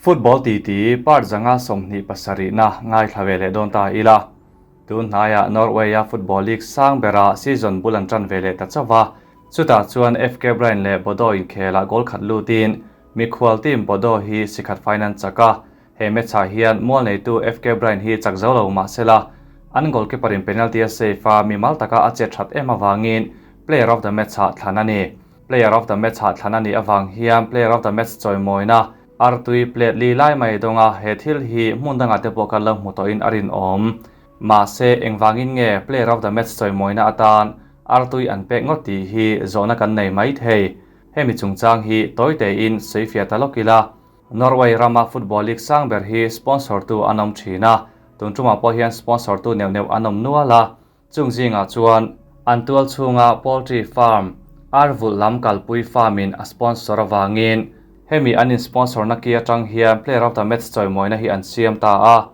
Football titi part 127na ngaithla ve leh dawn ta ila. Tun hnaiah Norway-a football league sang berah season bul an tan ve leh ta chauh a. Chutah chuan FK Bryne leh Bodø inkhelah goal khat lutin mikhual team Bodø hi sikhat faiin an chak a. He match-ah hian mual neitu FK Bryne hi chak zo lo mah sela, an goalkeeper-in penalty a save a, mimal taka a chet that em avangin player of the match-ah thlan a ni. Player of the match-ah thlan a nih avang hian player of the match chawimawina artui plate li lai mai dawng a, he thil hi hmun dangah te pawh kan lo hmu tawhin a rinawm. Mahse, engvangin nge player of the match chawimawina atan artui an pek ngawt tih hi zawhna kan nei mai thei. Hemi chungchang hi tawi tein sawifiah ta lawk ila, Norway rama football league sang ber hi sponsor tu an awm thin a, tun tumah pawh hian sponsor tu neuh neuh an awm nual a, Chung zingah chuan an tual chhunga poultry farm ar vulh lam kalpui farm in a sponsor avangin hemi an in sponsor na ki atang hian player of the match chawimawina hi an siam ta a.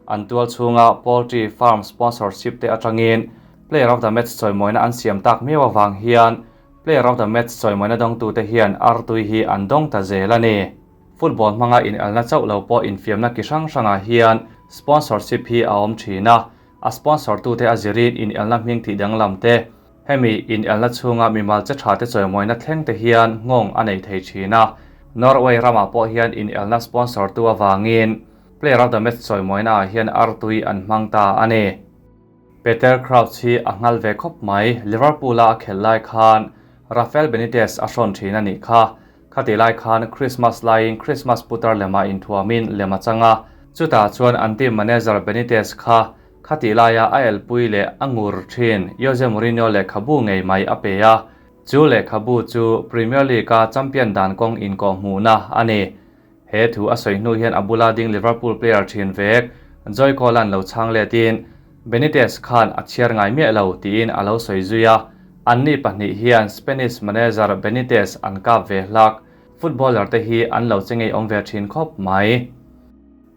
An tual chhunga poultry farm sponsorship te atangin player of the match chawimawina an siam tak miau avang hian player of the match chawimawina dawngtute hian artui hi an dawng ta zel a ni. Football hmanga inelna chauh lo pawh infiamna ki hrang hrangah hian sponsorship hi a awm thin a. A sponsor tute a zirin inelna hming tih danglam te, hemi inelna chhunga mimal che tha te chawimawina thleng te hian nghawng a nei thei thin a. Norway ramah pawh hian inelna sponsor tu avangin Player of the Match chawimawina ah hian artui an hmang ta a ni. Peter Crouch hi a nghal ve khawp mai, Liverpool a a khelh lai khan Rafael Benitez a hrawn thin a nih kha. Khatih lai khan Christmas laiin Christmas putar lemah inthuamin lem a chang a, chutah chuan an team manager Benitez kha khatih laia a elpui leh a ngur thin Jose Mourinho lehkhabu ngei mai a pe a, chu lehkhabu chu Premier League-a champion dan kawng inkawhhmuhna a ni. He thu a sawi hnu hian a bula ding Liverpool player thin vek Joy Cole-a'n lo chhang letin, Benitez khan a chhiar ngai miah lo, tiin a lo sawi zui a. Anni pahnih hian Spanish manager Benitez an kap ve hlak. Footballer te hi an lo che ngeiawm ve thin khawp mai.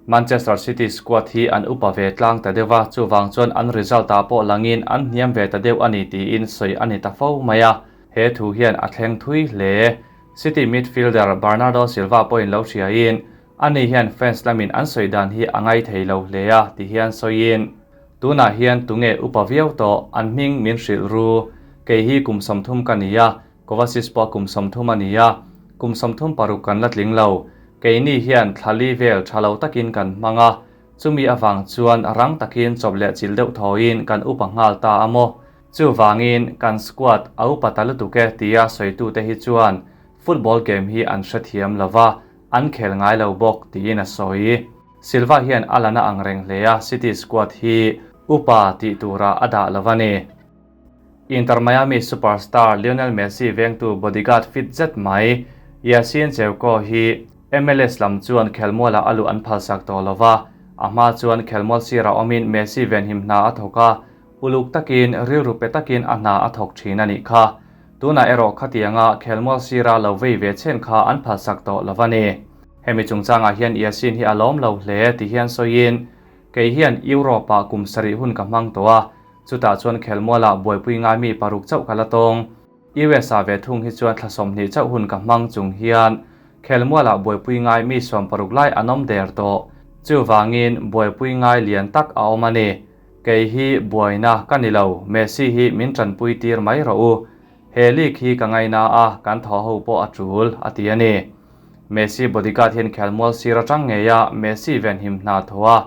Manchester City squad hi an upa ve tlang ta deuh a, chuvang chuan an result ah pawh langin an hniam ve ta deuh a ni tiin sawi a ni ta fo mai a. He thu hian a thleng thui hle. City midfielder Bernardo Silva pawhin lo hriain, ani hian fans lamin an sawi dan hi a ngai thei lo hle a ti hian sawiin, Tunah hian tunge upa viau tawh, an hming min hrilh ru. Kei hi kum 30 ka ni a, Kovacic pawh kum 30 a ni a, kum 36 kan la tling lo. Keini hian thla li vel tha lo takin kan hmang a, chumi avang chuan rang takin chawp leh chilh deuh thawiin kan upa nghal ta a maw? Chuvangin, kan squad a upa ta lutuk e tia sawitute hi chuan football game hi an hrethiam lo va, an khel ngai lo bawk tiin a sawi. Silva hian a la na ang reng hle a, City squad hi upa tih turah a dah lo a ni. Inter Miami superstar Lionel Messi vengtu bodyguard fit zet mai Yasin Cheuko hi MLS lam chuan khelmualah a luh an phalsak tawh lo va, a hma chuan khelmual sirah awmin Messi venhim hna a thawk a, Uluk takin, rilru pe takin a hna a thawk thin a nih kha. Tunah erawh khatianga khelmual sira lo vei ve chhen kha an phalsak tawh lo a ni. Hemi chungchangah hian Yasin hi a lawm lo hle ti hian sawiin, Kei hian Europe-ah kum sarih hun ka hmang tawh a, chutah chuan khelmualah buaipui ngai mi paruk chauh ka la tawng. US-ah ve thung hi chuan thla 20 chauh hun ka hmang chung hian khelmualah buaipui ngai mi 60 lai an awm der tawh. Chuvangin buaipui ngai lian tak a awm a ni. Kei hi buaina ka ni lo, Messi hi min tanpui tir mai rawh u. He league hi ka ngaina a, kan thaw ho pawh a tul, a ti a ni. Messi bodyguard hian khelmual sir atang ngei a Messi venhim hna thaw a,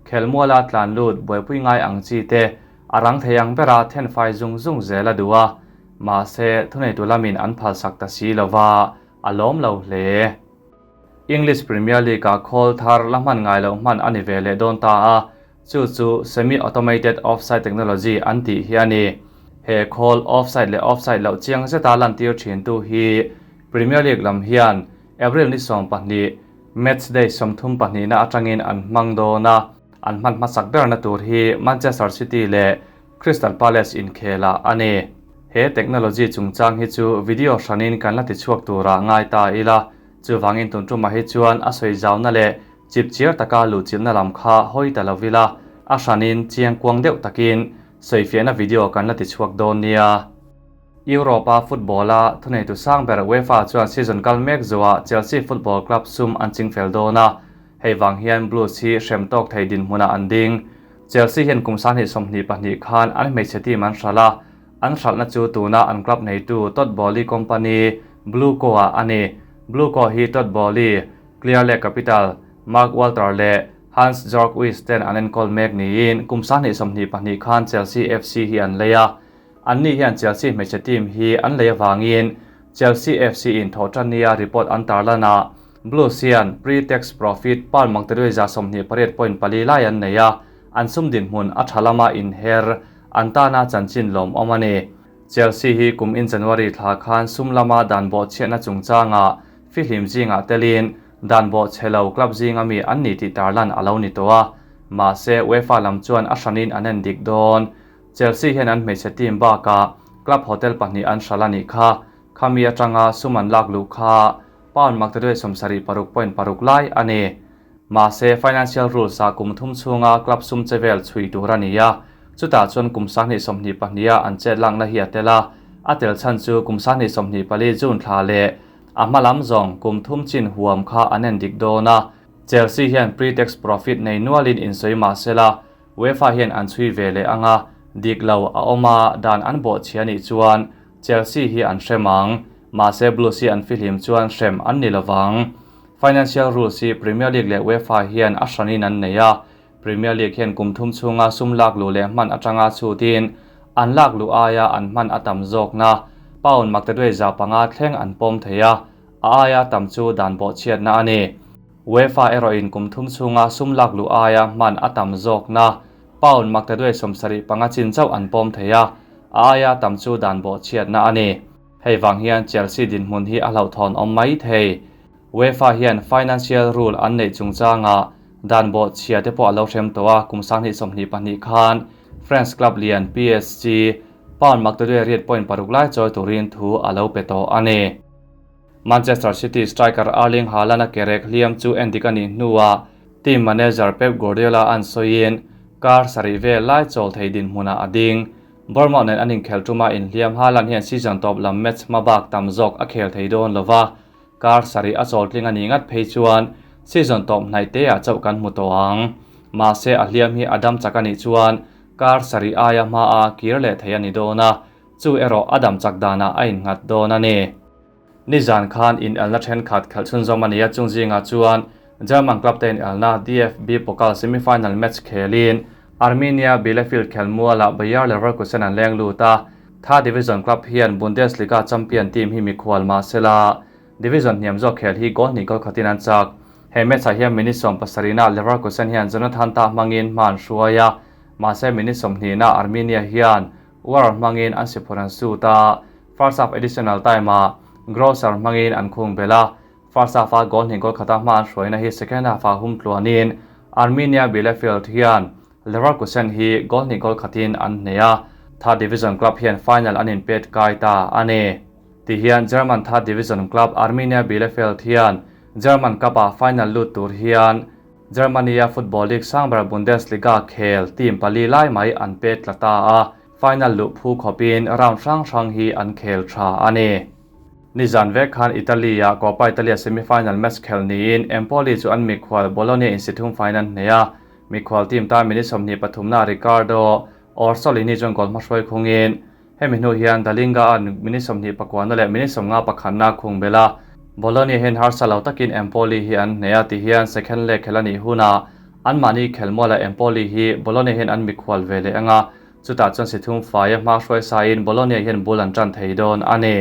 khelmuala tlan lut buaipui ngai ang chi te a rang thei ang bera thenfai zung zung zel a duh a, mahse thuneitu lamin an phalsak ta si lova, a lawm lo hle. English Premier League-ah khawl thar la hman ngai loh hman a ni ve leh dawn ta a, Chu chu Semi-Automated Offside Technology an tih hi a ni. He khawl offside leh offside loh chiang zeta lantir thintu hi Premier League lam hian April ni 12, Match Day 32 na atangin an hmang dawn a, an hman hmasak berna tur hi Manchester City leh Crystal Palace inkhelah a ni. He technology chungchang hi chu video hranin kan la tichhuak turah ngai ta ila, chuvangin tun tumah hi chuan a sawi zauna leh Chipchiar taka luhchilhna lam kha hawi ta lo ila, a hranin chiang kuang deuh takin sawifiahna video kan la tichhuak dawn nia. Europe-a football-a thuneitu sang ber UEFA chuan season kal mek zuah Chelsea Football Club sum an chingfel dawn a. Hei vang hian Blues hi hrem tawk thei dinhmunah an ding. Chelsea hian kum 2022 khan an hmeichhe team an hralh a, an hralhna chu tuna an club neitu Todd Boehly company BlueCo ah a ni. BlueCo hi Todd Boehly, Clearlake Capital, Mark Walter leh Hans Jorg Wyss ten an enkawl mek niin kum 2022 khan Chelsea FC hi an lei a. Anni hian Chelsea hmeichhe team hi an lei avangin Chelsea FC in thawhtannia report an tarlan a, Blues hian pre-tax profit pound maktaduai 28.4 lai an nei a, an sum dinhmun a tha lama inher an tana chanchin lawmawm a ni. Chelsea hi kum in January thla khan sum lama dan bawhchhiatna chungchangah fihlim zingah telin dan bawhchhe lo club zinga mi an ni tih tarlan a lo ni tawh a, mahse UEFA lam chuan a hranin an en dik dawn. Chelsea hian an hmeichhe team bakah club hotel pahnih an hralh a nih kha. Khami atanga sum an lak luh kha pound maktaduai 76.6 lai a ni. Mahse, financial rules ah kum thum chhunga club sum che vel chhui tur a ni a, chutah chuan kum 2022 a an chet lakna hi a tel a, a tel chhan chu kum 2024 June thla leh a hma lam zawng kum thum chin huam kha an en dik dawn a. Chelsea hian pre-tax profit nei nualin insawi mah sela, UEFA hian an chhui ve leh ang a, dik lo a awm a, dan an bawhchhia nih chuan Chelsea hi an hrem ang. Mahse Blues hi an fihlim chuan hrem an ni lovang. Financial rules hi Premier League leh UEFA hian a hranin an nei a, Premier League hian kum thum chhunga sum lak luh leh hman atanga chhutin an lak luh aia an hman a tam zawkna pound maktaduai 500 thleng an pawm thei a, a aia tam chu dan bawhchhiatna a ni. UEFA erawhin kum thum chhunga sum lak luh aia hman a tam zawkna pound maktaduai 75 chin chauh an pawm thei a, a aia tam chu dan bawhchhiatna a ni. Hei vang hian Chelsea dinhmun hi a hlauhthawn awm mai thei. UEFA hian financial rule an neih chungchangah dan bawhchhia te pawh a lo hrem tawh a, kum 2022 khan France club lian PSG pound maktaduai 8.6 lai chawi turin thu a lo pe tawh a ni. Manchester City striker Erling Haaland a kerek hliam chu en dik a nih hnuah team manager Pep Guardiola an sawiin kar sarih vel lai chawl thei dinhmunah a ding. Bournemouth nen an inkhel tuma inhliam Haaland hian season tawp lam match hma bak tam zawk a khel thei dawn lova, kar sarih a chawl tling a nih ngat phei chuan season tawp hnaih te ah chauh kan hmu tawh ang. Mahse a hliam hi a dam chak a nih chuan kar sarih aia hma a kir leh thei a ni dawn a, chu erawh a dam chak danah a innghat dawn a ni. Nizan khan inelna thenkhat khelh chhunzawm a ni a, chung zingah chuan German club te inelna DFB Pokal semi-final match khelin Arminia Bielefeld khelmualah Bayer Leverkusen an leng lut a, third division club hian Bundesliga champion team hi mikhual mahsela division hniam zawk khel hi goal hnih goal khatin an chak. He match ah hian minute 17 ah Leverkusen hian Jonathan Tah hmangin hma an hruai a, mahse minute 20 ah Arminia hian War hmangin an siphur an sut a, first half additional time ah Grosser hmangin an khung belh a, first half a goal hnih goal khata hma an hruaina hi second half ah hum tluanin Arminia Bielefeld hian Leverkusen hi goal hnih goal khatin an hneh a, third division club hian final an inpet kai ta a ni. Tihian German third division club Arminia Bielefeld hian German Cup ah final lut tur hian Germany-a football league sang ber Bundesliga khel team pali lai mai an pet tla ta a, final luh phu khawpin round hrang hrang hi an khel tha a ni. Nizan vek khan Italy-a Coppa Italia semi-final match khel niin Empoli chu an mikhual Bologna in si thum faiin an hneh a, mikhual team tan minute 23 na Riccardo Orsolini chuan goal hmahruai khungin Hemi hnu hian Dallinga-a minute 29 na leh minute 51 na khung belh a, Bologna hian harsa lo takin Empoli hi an hneh a ti hian second leg khel a nih hunah anmahni khelmualah Empoli hi Bologna hian an mikhual ve leh ang a, chutah chuan si thum faia hma hruai sain Bologna hian bul an tan thei dawn a ni.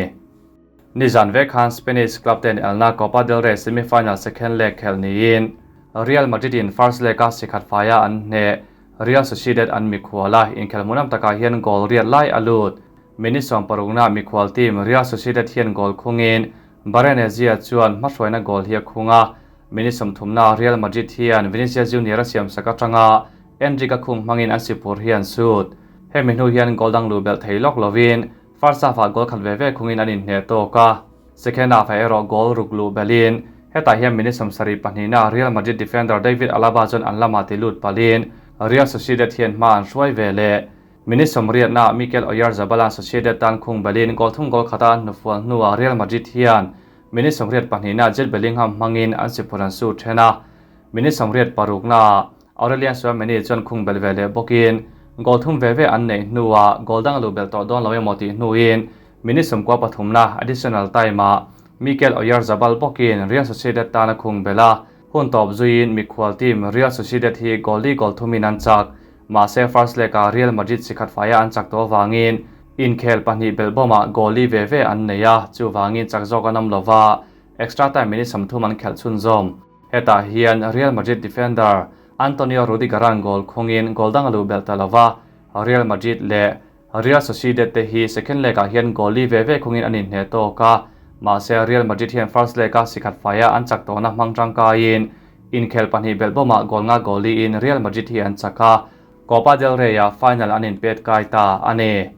Nizan vek khan Spanish club ten elna Copa del Rey semi-final second leg khel niin Real Madrid in first leg a sikhat faia an hneh. Real Sociedad an mikhual a, inkhelh hmunam takah hian goal riat lai a lut. Minute 60 ah mikhual team Real Sociedad hian goal khungin Barrenetxea chuan hmahruaina goal hi a khung a. Minute 30 ah Real Madrid hian Vinicius Junior a siamsak atanga Endrick a khung hmangin an sipur hi an sut. Hemi hnu hian goal dang luh belh thei lawk lovin first half ah goal khat ve ve khungin an inhneh tawk a. Second half ah erawh goal ruk luh belhin hetah hian minute 72 na Real Madrid defender David Alaba chuan an lamah ti lut palin Real Sociedad hian hma an hruai ve leh. Minute 80 na Mikel Oyarzabal an Sociedad tan khung belhin goal thum goal khata an hnufual hnuah Real Madrid hian minute 82 na Jude Bellingham hmangin an siphur an su then a. Minute 86 naah Aurelien Tchouameni chuan khung belh ve leh bawkin goal thum ve ve an neih hnuah goal dang a luh belh tawh dawn lo emaw tih hnuin minute 93 na additional time-ah Mikel Oyarzabal bawkin Real Sociedad tan a khung belh a, hun tawp zuiin mikhual team Real Sociedad hi goal li goal thumin an chak. Mahse first leg-ah Real Madrid sikhat faia an chak tawh avangin inkhel pahnih belh bawmah goal li ve ve an nei a, chuvangin chak zawk an awm lova, extra time minute 30 an khelh chhunzawm. Hetah hian Real Madrid defender Antonio Rudiger-a'n goal khungin goal dang a luh belh ta lova, Real Madrid leh Real Sociedad te hi second leg-ah hian goal li ve ve khungin an inhneh tawk a, mahse Real Madrid hian first leg-a sikhat faia an chak tawhna hmang tangkaiin inkhel pahnih belh bawmah goal nga goal liin Real Madrid hi an chak a, Copa del Rey-ah final an inpet kai ta a ni.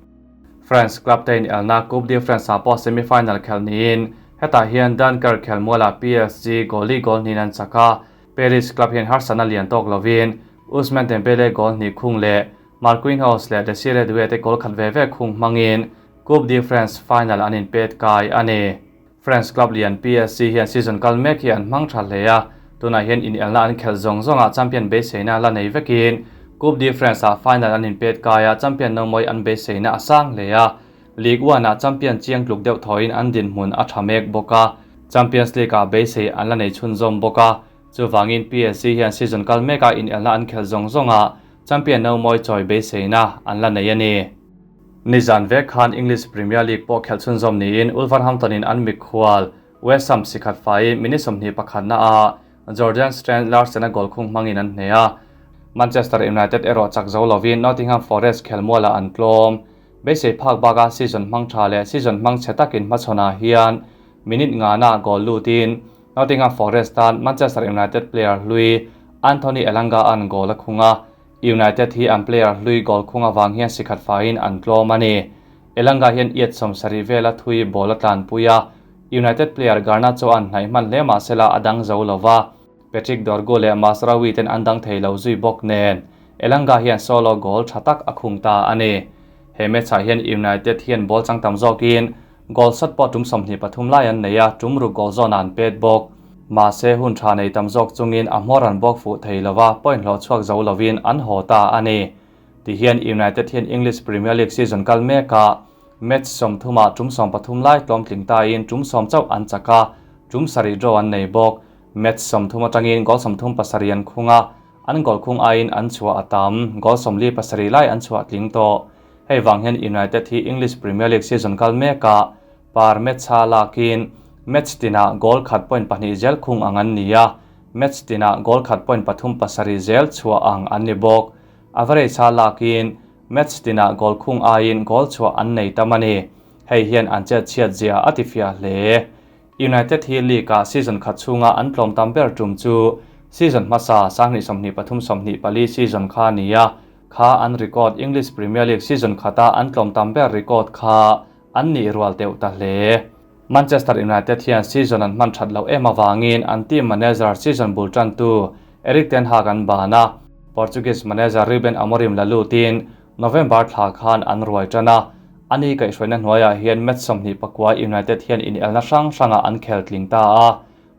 France club te inelna Coupe de France-ah pawh semi-final khelh niin hetah hian Dunkirk khelmualah PSG goal li goal hnihin an chak a, Paris club hian harsatna lian tawk lovin Ousmane Dembele goal hnih khung leh Marquinhos leh Desire Doue te goal khat ve ve khung hmangin Coupe de France final an inpet kai a ni. France club lian PSG hian season kal mek hi an hmang tha hle a, tunah hian inelna an khelh zawng zawngah champion beiseina la nei vekin Coupe de France-ah final an inpet kai a, champion nomawi an beiseina a sang hle a, Ligue 1-ah champion chiang tluk deuh thawiin an dinhmun a tha mek bawk a, Champions League-ah beisei an la nei chhunzawm bawk a, chuvangin PSG hian season kal meka inelna an khelh zawng zawngah champion nomawi chawi beiseina an la nei a ni. Nizan vek khan English Premier League pawh khelh chhunzawm niin Wolverhampton-in an mikhual West Ham sikhat fai minute 21 naah Jordan Strand Larsen-a goal khung hmangin an hneh a. Manchester United erawh chak zo lovin Nottingham Forest khelmualah an tlawm. Beisei phak baka season hmang tha leh season hmang chhe takin hmachhawnah hian minute ngana goal lutin Nottingham Forest tan Manchester United player hlui Anthony Elanga-a'n goal a khung a. United hi an player hlui goal khung avang hian sikhat faiin an tlawm a ni. Elanga hian yard 70 vela thui ball a tlanpui a, United player Garnacho an hnaih hman hle mahsela a dang zo lova, Patrick Dorgu leh Mazraoui ten an dang thei lo zui bawk nen Elanga hian solo goal tha tak a khung ta a ni. He match ah hian United hian ball chang tam zawkin goal shot pawh tum 23 lai an nei a, tum ruk goal zawn an pet bawk. Mahse hun tha nei tam zawk chungin a hmawr an bawk fuh thei lova, point hlawh chhuak zo lovin an haw ta a ni. Tihian United hian English Premier League season kal mekah match 30 ah tum 13 lai tlawm tling tain tum 10 chauh an chak a, tum 7 draw an nei bawk. Match 30 atangin goal 37 an khung a, an goal khung aiin an chhuah a tam, goal 47 lai an chhuah tling tawh. Hei vang hian United hi English Premier League season kal mekah per match a lakin match tinah goal khat point pahnih zel khung ang an ni a, match tinah goal khat point pathum pasarih zel chhuah ang an ni bawk. Average a lakin match tinah goal khung aiin goal chhuah an nei tam a ni. Hei hian an chet chhiat zia a ti fiah hle. United hi league-ah season khat chhunga an tlawm tam ber tum chu season hmasa 2023-24 season kha a ni a, kha an record English Premier League season khata an tlawm tam ber record kha an nih rual deuh ta hle. Manchester United hian season an hman that loh em awangin an team manager season bul tantu Erik ten Hag an ban a, Portuguese manager Ruben Amorim la lutin November thla khan an ruai tan a, ani kaihhruaina hnuaiah hian match 29 United hian inelna hrang hrangah an khel tling ta a,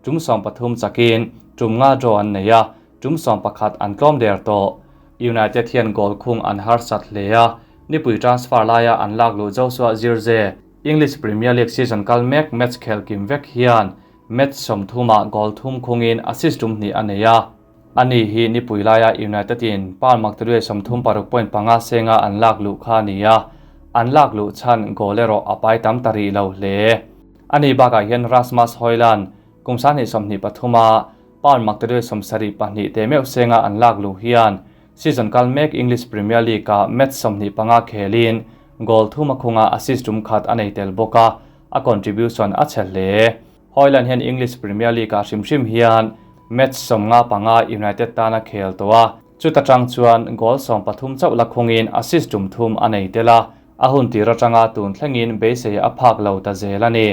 tum 13 chakin tum nga draw an nei a, tum 11 an tlawm der tawh. United hian goal khung an harsat hle a, nipui transfer laia an lak luh Joshua Zirkzee English Premier League season kal mek match khel kim vek hian match 30 ah goal thum khungin assist tum hnih a nei a. Ani hi nipui laia United in pound maktaduai 36.5 senga an lak luh kha a ni a, an lak luh chhan goal erawh a pai tam ta rih lo hle. Ani bakah hian Rasmus Hojlund kum 2023 a pound maktaduai 72 te meuh senga an lak luh hian season kal mek English Premier League ah match 25 khelin goal thum a khunga assist tum khat a nei tel bawk a, a contribution a chhe hle. Hojlund hian English Premier League ah hrim hrim hian match 55 United tana khel tawh a, chuta tang chuan goal 13 chauh la khungin assist tum thum a nei tel a, a hun tir atanga tun thlengin beisei a phak lo ta zel a ni.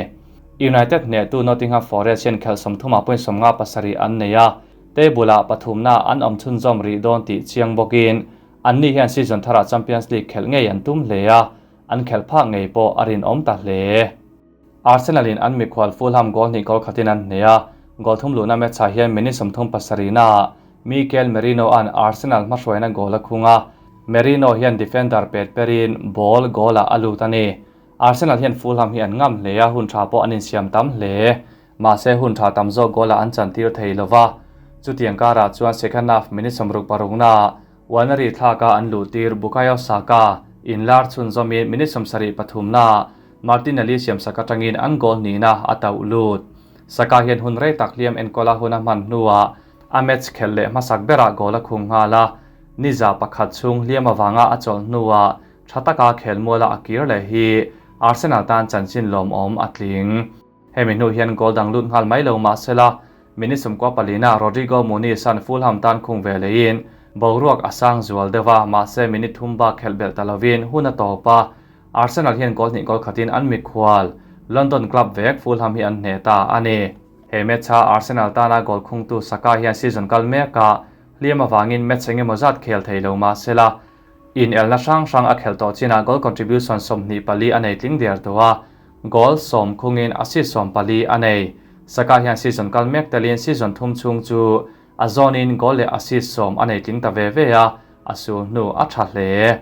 United hnehtu Nottingham Forest hian khelh 30 ah point 57 an nei a, table ah pathumna an awm chhunzawm rih dawn tih chiang bawkin an ni hian season tharah Champions League khelh ngei an tum hle a, an khelh phak ngei pawh a rinawm ta hle. Arsenal in an mikhual Fulham goal hnih goal khatin an hneh a, Goal thum luhna match-ah hian minute 37 naah Mikel Merino-a'n Arsenal hmahruaina goal a khung a, Merino hian defender pet perin ball goal-ah a lut a ni. Arsenal hian Fulham hi an ngam hle a, hun tha pawh an insiam tam hle. Mahse hun tha tam zawk goal-ah an chantir thei lo va. Chutiang karah chuan second half minute 66 naah Wannery thlaka an luhtir Bukayo Saka inlar chhunzawmin minute 73 naah Martinelli siamsak atangin an goal nihna a tauh lut. Saka hian hun rei tak hliam enkawl a hun a hman hnuah a match khelh leh hmasak berah goal a khung nghal a, ni 100 chhung hliam avanga a chawlh hnuah tha taka khelmuala a kir leh hi Arsenal tan chanchin lawmawm a tling. Hemi hnu hian goal dang lut nghal mai lo mahsela minute 94 na Rodrigo Muniz-a'n Fulham tan khung ve lehin boruak a sang zual deuh a, mahse minute thum bak khelh belh ta lovin hun a tawp a, Arsenal hian goal hnih goal khatin an mikhual London club vek Fulham hi an hneh ta a ni. He match-a Arsenal tana goal khungtu Saka hian season kal mekah hliam avangin match eng emaw zat khel thei lo mahsela inelna hrang hrang a khelh tawh chinah goal contribution 24 a nei tling der tawh a, goal 10 khungin assist 14 a nei. Saka hian season kal mek telin season thum chhung chu a zawnin goal leh assist 10 a nei tling ta ve ve a, a sul hnu a tha hle.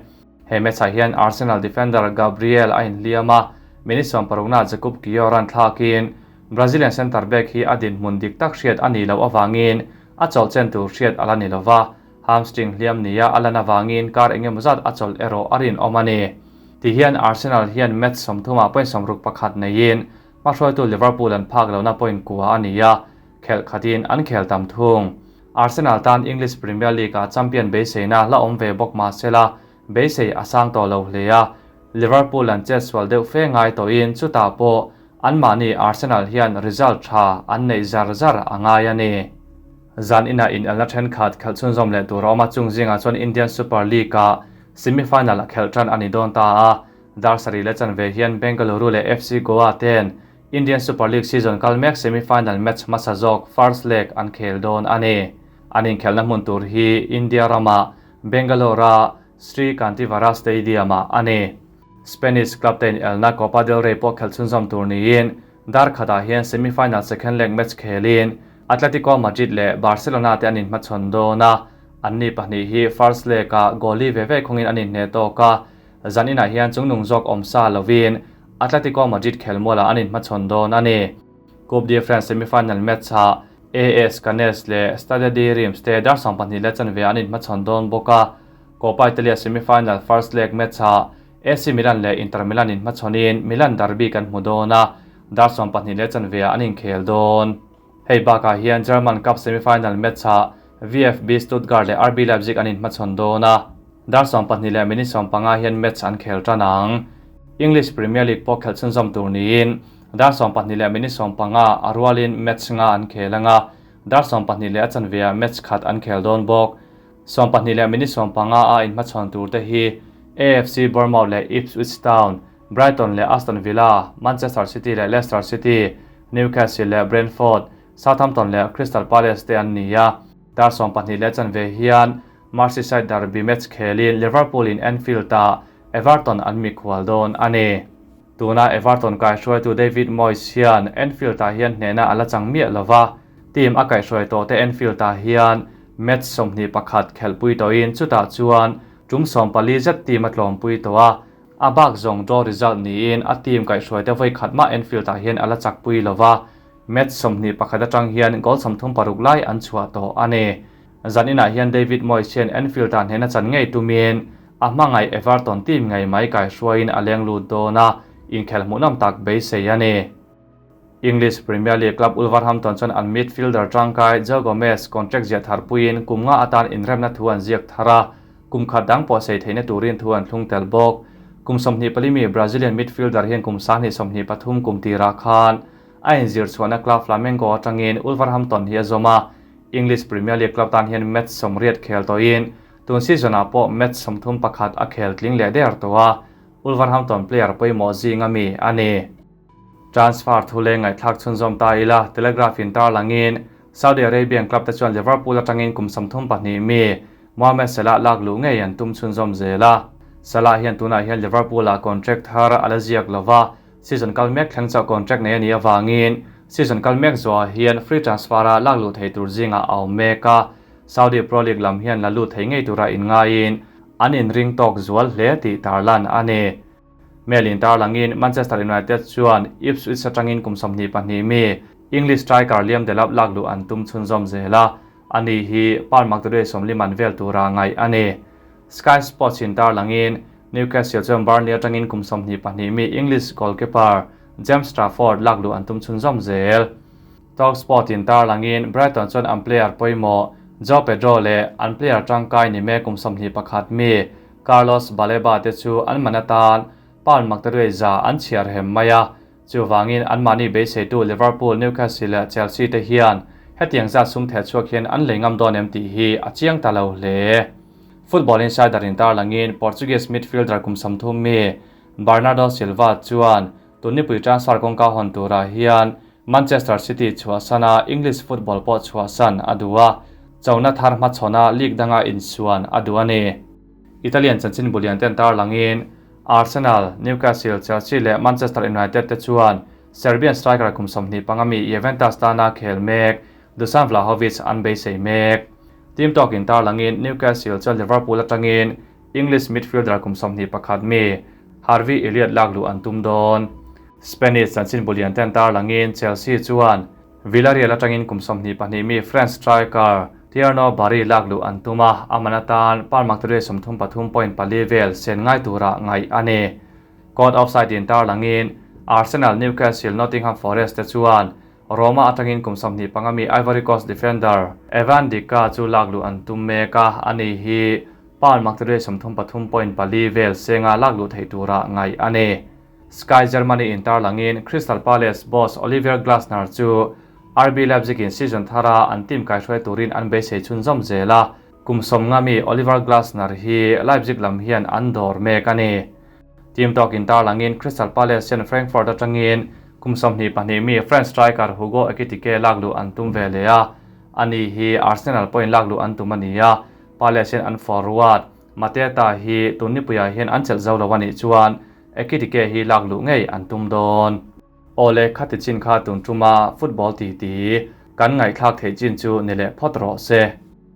He match-ah hian Arsenal defender Gabriel a inhliam a, minute 16 na Jakub Kiwior-a'n thlakin Brazilian centre back hi a dinhmun dik tak hriat a nih loh avangin a chawlh chen tur hriat a la ni lo va, hamstring hliam nia a lan avangin kar eng emaw zat a chawlh erawh a rinawm a ni. Tihian Arsenal hian match 30 ah point 61 neiin hmahruaitu Liverpool an phak lohna point kua a ni a, khelh khatin an khel tam thung. Arsenal tan English Premier League-ah champion beiseina la awm ve bawk mahsela beisei a sang tawh lo hle a, Liverpool an chet sual deuh fe ngai tawhin chutah pawh anmahni Arsenal hian result tha an neih zar zar a ngai a ni. Zan inah inelna thenkhat khelh chhunzawm leh tur a awm a, chung zingah chuan Indian Super League-ah semi-final a khelh tan a ni dawn ta a, dar sarih leh chanve hian Bengaluru leh FC Goa ten Indian Super League season kal mek semi-final match hmasa zawk first leg an khel dawn a ni. An inkhelhna hmun tur hi India rama Bangalore-a Sri Kanteerava Stadium-ah a ni. Spanish club te inelna Copa del Rey pawh khelh chhunzawm tur niin dar khatah hian semi-final second leg match khelin Atletico Madrid leh Barcelona te an inhmachhawn dawn a, anni pahnih hi first leg-ah goal li ve ve khungin an inhneh tawk a, zan inah hian chungnung zawk awm sa lovin Atletico Madrid khelmualah an inhmachhawn dawn a ni. Coupe de France semi-final match-ah AS Cannes leh Stade de Reims te dar 12 leh chanve an inhmachhawn dawn bawk a, Coppa Italia semi-final first leg match-ah AC Milan leh Inter Milan inhmachhawnin Milan derby kan hmu dawn a, dar 12 leh chanve an inkhel dawn. Hei bakah hian German Cup semi-final match-ah VfB Stuttgart leh RB Leipzig an inhmachhawn dawn a, dar 12 leh minute 15 hian match an khel tan ang. English Premier League pawh khelh chhunzawm tur niin dar 12 leh minute 15 a rualin match nga an khel anga, dar 12 leh a chanveah match khat an khel dawn bawk. 12 leh minute 15 a inhmachhawn tur te hi AFC Bournemouth leh Ipswich Town, Brighton leh Aston Villa, Manchester City leh Leicester City, Newcastle leh Brentford, Southampton leh Crystal Palace te an ni a. Dar 12 leh chanve hian Merseyside derby match khelin Liverpool in Anfield-ah Everton an mikhual dawn a ni. Tuna Everton kaihruaitu David Moyes hian Anfield-ah hian hnehna a la chang miah lo va, team a kaihhruai tawh te Anfield-ah hian match 21 khelhpui tawhin chutah chuan tum 14 zet team a tlawmpui tawh a, a bak zawng draw result niin a team kaihhruai te vawi khat mah Anfield-ah hian a la chakpui lo va, match 21 atang hian goal 36 lai an chhuah tawh a ni. Zan inah hian David Moyes hian Anfield-ah hnehna chan ngei tumin a hmangaih Everton team ngei mai kaihruaiin a leng lut dawn a, inkhelh hmuhnawm tak beisei a ni. English Premier League club Wolverhampton chuan an midfielder tangkai Joe Gomez contract ziah thar puiin kum nga atan inremna thu an ziak thar a, kum khat dang pawh sei theihna turin thu an thlung tel bawk. Kum 24 mi Brazilian midfielder hian kum 2023 kum tirah khan a inzir chhuahna club Flamengo atangin Wolverhampton hi a zawm a, English Premier League club tan hian match 80 khel tawhin tun season-ah pawh match 31 a khel tling leh der tawh a, Wolverhampton player pawimawh zinga mi a ni. Transfer thu leng ngaihthlak chhunzawm ta ila, Telegraph in tarlangin Saudi Arabian club te chuan Liverpool atangin kum 32 mi Mohamed Salah lak luh ngei an tum chhunzawm zel a. Salah hian tunah hian Liverpool-ah contract thar a la ziak lo va, season kal mek thleng chauh contract nei a nih avangin Season kal mek zawhah hian free transfer-a lak luh thei tur zingah a awm mek a, Saudi Pro League lam hian la lut thei ngei tura inngaiin an inring tawk zual hle tih tarlan a ni. Mail in tarlangin Manchester United chuan Ipswich atangin kum 22 mi English striker Liam Delap lak luh an tum chhunzawm zel a, ani hi Paul McDougall 40 man vel tura ngaih a ni. Sky Sports in tarlangin Newcastle chuan Burnley atangin kum 22 mi English goalkeeper James Trafford lak luh an tum chhunzawm zel. Talksport in tarlangin Brighton chuan an player pawimawh Joao Pedro leh an player tangkai ni mek kum 21 mi Carlos Baleba te chu an man atan pound maktaduai za an chhiar hem mai a, chuvangin anmahni beiseitu Liverpool, Newcastle leh Chelsea te hian hetiang zat sum theh chhuak hian an lei ngam dawn em tih hi a chiang ta lo hle. Football Insider in tarlangin Portuguese midfielder kum 30 mi Bernardo Silva chuan Tunnipui transfer kawngka hawn turah hian Manchester City chhuahsana English football pawh chhuahsan a duh a, chona thar hmachhawna league danga insuan a duh a ni. Italian chanchin bulian ten tarlangin Arsenal, Newcastle, Chelsea leh Manchester United te chuan Serbian striker kum 25 mi Juventus tana khel mek Dusan Vlahovic an beisei mek. Team tawkin tarlangin Newcastle chuan Liverpool atangin English midfielder kum 21 mi Harvey Elliott lak luh an tum dawn. Spanish chanchin bulian ten tarlangin Chelsea chuan Villarreal atangin kum 22 mi French striker Thierno Barry lak luh an tum a, a man atan pound maktaduai 33.4 vel sen ngai tura ngaih a ni. Caught offside in tarlangin Arsenal, Newcastle, Nottingham Forest te chuan Roma atangin kum 25 mi Ivory Coast defender Evan Ndicka chu lak luh an tum mek a, ani hi pound maktaduai 33.4 vel senga lak luh theih tura ngaih a ni. Sky Germany in tarlangin Crystal Palace boss Oliver Glasner chu RB Leipzig in season thara an team kaihruai turin an beisei chhunzawm zel a, kum 50 mi Oliver Glasner hi Leipzig lam hian an dawr mek a ni. Team tawkin tarlangin Crystal Palace hian Frankfurt atangin kum 22 mi French striker Hugo Ekitike lak luh an tum ve leh a, ani hi Arsenal pawhin lak luh an tum a ni a, Palace hian an forward Mateta hi tunnipuiah hian an chelh zo lo a nih chuan Ekitike hi lak luh ngei an tum dawn. Awle khati chin kha tun tuma football titi kan ngaihthlak theih chin chu ni leh phawt rawh se.